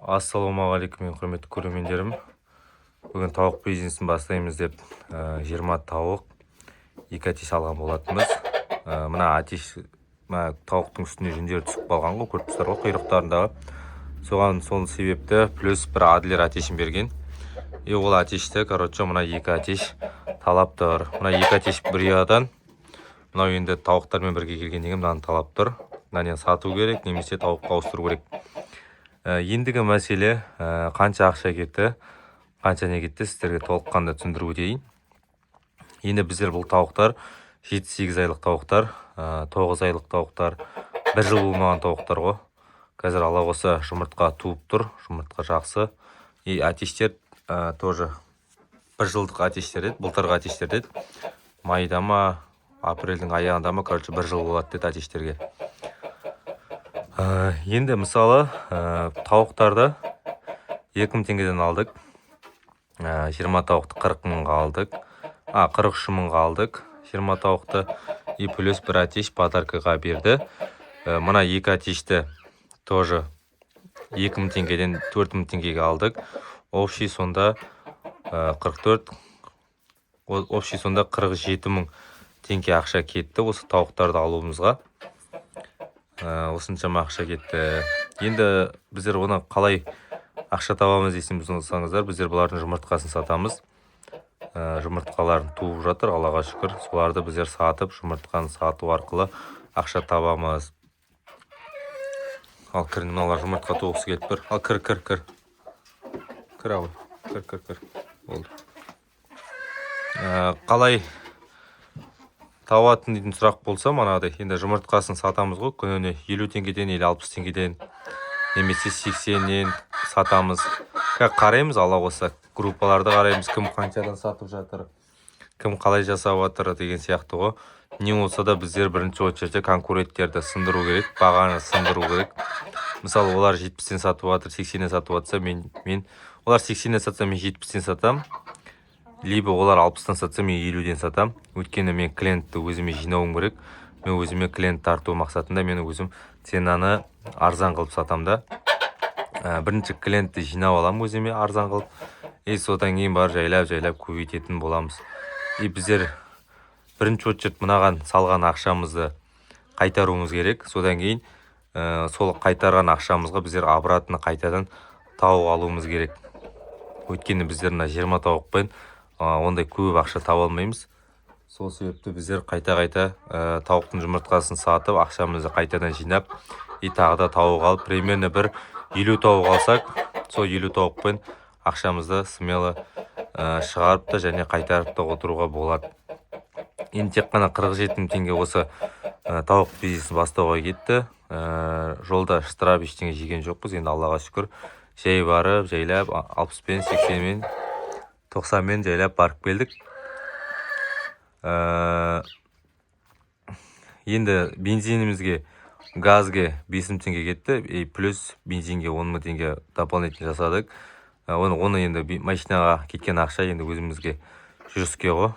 Ассалаумағалейкум, құрметті көрермендерім! Бүгін тауық бизнесін бастаймыз деп 20 тауық, екі әтеш алған болатынбыз. Мына әтеш, мына тауықтың үстіне жүндері түсіп қалған ғой, көріп тұрсыздар ғой, құйрықтарындағы. Соған сол себепті плюс бір Адлер әтешін берген. И ол әтешті, короче, мына екі әтеш талап тұр. Мына екі әтеш бір ұядан, мынау енді тауықтармен бірге келгеннен кейін мынаны талап тұр. Мынаны сату керек немесе тауыққа ауыстыру керек. Ендігі мәселе, қанша ақша кетті, қанша не кетті, сіздерге толыққанды түсіндіріп өтейін. Енді біздер бұл тауықтар 7-8 айлық тауықтар, 9 айлық тауықтар, бір жыл болмаған тауықтар ғой. Қазір, Алла қоса, жұмыртқа туып тұр, жұмыртқа жақсы. И әтештер тоже бір жылдық әтештер еді, былтырғы әтештер деді. Майда ма, апрельдің аяғында ма, короче, бір жыл болады деді әтештерге. Енді мысалы, тауықтарды 2000 теңгеден алдық. 20 тауықты 40 мыңға алдық, а 43 мыңға алдық 20 тауықты. И плюс бір әтеш подаркаға берді. Мына екі әтешті тоже 2000 теңгеден 4000 теңгеге алдық. Общий сонда 44, общий сонда 47 мың теңге ақша кетті осы тауықтарды алуымызға. Осыншама ақша кетті. Енді біздер оны қалай ақша табамыз десем болсаңыздар, біздер бұлардың жұмыртқасын сатамыз. Жұмыртқаларын туып жатыр, Аллаға шүкір. Соларды біздер сатып, жұмыртқаны сату арқылы ақша табамыз. Ал кір, мыналар жұмыртқа туғысы келіп тұр. Ал кір, кір, кір, кір, ал кір, кір, кір, болды. Қалай табатын дейтін сұрақ болса, манағыдай енді жұмыртқасын сатамыз ғой, күніне 50 теңгеден или 60 теңгеден немесе 80-нен сатамыз. Как қараймыз, Алла қосса, группаларды қараймыз, кім қаншадан сатып жатыр, кім қалай жасап жатыр деген сияқты ғой. Не болса да, біздер бірінші очередте конкуренттерді сындыру керек, бағаны сындыру керек. Мысалы, олар 70-тен сатып жатыр, 80-нен сатып жатса, мен олар 80-нен сатса, мен 70-тен сатамын, либо олар 60-тан сатса, мен 50-ден сатамын. Өйткені мен клиентті өзіме жинауым керек. Мен өзіме клиент тарту мақсатында мен өзім ценаны арзан қылып сатамын да. Бірінші клиентті жинап аламын өзіме арзан қылып, и содан кейін барып жайлап жайлап көбейтетін боламыз. И біздер бірінші очередь мынаған салған ақшамызды қайтаруымыз керек. Содан кейін сол қайтарған ақшамызға біздер обратно қайтадан тауық алуымыз керек. Өйткені біздер мына 20 тауықпен ондай көп ақша таба алмаймыз. Сол себепті біздер қайта қайта тауықтың жұмыртқасын сатып, ақшамызды қайтадан жинап, и тағы да тауық алып, примерно бір 50 тауық алсақ, сол 50 тауықпен ақшамызды смело шығарып та және қайтарып та отыруға болады. Енді тек қана 47 мың теңге осы тауық бизнесін бастауға кетті. Жолда штраф, ештеңе жеген жоқпыз енді, Аллаға шүкір. Жай барып, жайлап 60-пен, 80-мен, 90-мен жайлап барып келдік. Енді бензинімізге, газге 5000 теңге кетті, и плюс бензинге 10 мың теңге дополнительно жасадық. Оны енді машинаға кеткен ақша, енді өзімізге жүріске ғой.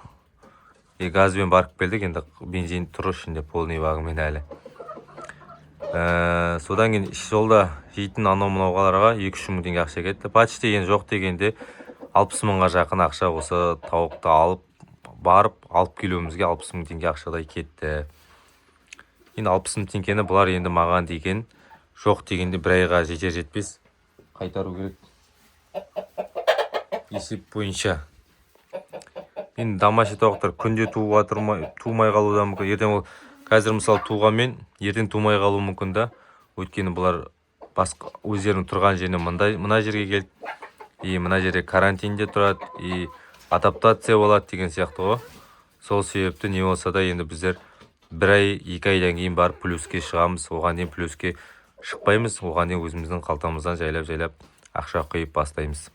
И газбен барып келдік, енді бензин тұр ішінде полный багымен әлі. Содан кейін жолда жейтін анау мынауларға 2-3 мың теңге ақша кетті. Почти енді жоқ дегенде 60 мыңға жақын ақша осы тауықты алып барып, алып келуімізге 60 мың теңге ақшадай кетті. Енді 60 мың теңгені бұлар енді маған деген жоқ дегенде бір айға жетер жетпес қайтару керек есеп бойынша. Енді домашний тауықтар күнде туып жатыр ма, тумай қалуы да мүмкін. Ертең ол қазір, мысалы, туғанмен, ертең тумай қалуы мүмкін да. Өйткені бұлар басқа өздерінің тұрған жерінен мындай мына жерге келді, и мына жерде карантинде тұрады, и адаптация болады деген сияқты ғой. Сол себепті не болса да, енді біздер бір ай, 2 айдан кейін барып плюске шығамыз. Оған дейін плюске шықпаймыз. Оған дейін өзіміздің қалтамыздан жайлап жайлап ақша құйып бастаймыз.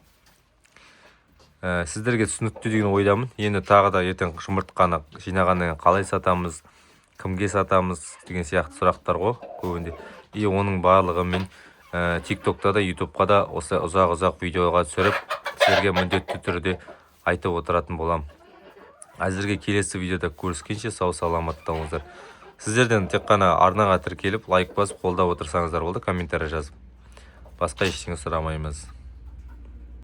Сіздерге түсінікті деген ойдамын. Енді тағы да ертең жұмыртқаны жинағаннан кейін қалай сатамыз, кімге сатамыз деген сияқты сұрақтар ғой көбінде. И оның барлығын мен Тиктокта да, Ютубқа да осы ұзақ ұзақ видеоға түсіріп, сіздерге міндетті түрде айтып отыратын боламын. Әзірге келесі видеода көріскенше, сау саламатта болыңыздар. Сіздерден тек қана арнаға тіркеліп, лайк басып, қолдап отырсаңыздар болды, комментарий жазып. Басқа ештеңе сұрамаймыз.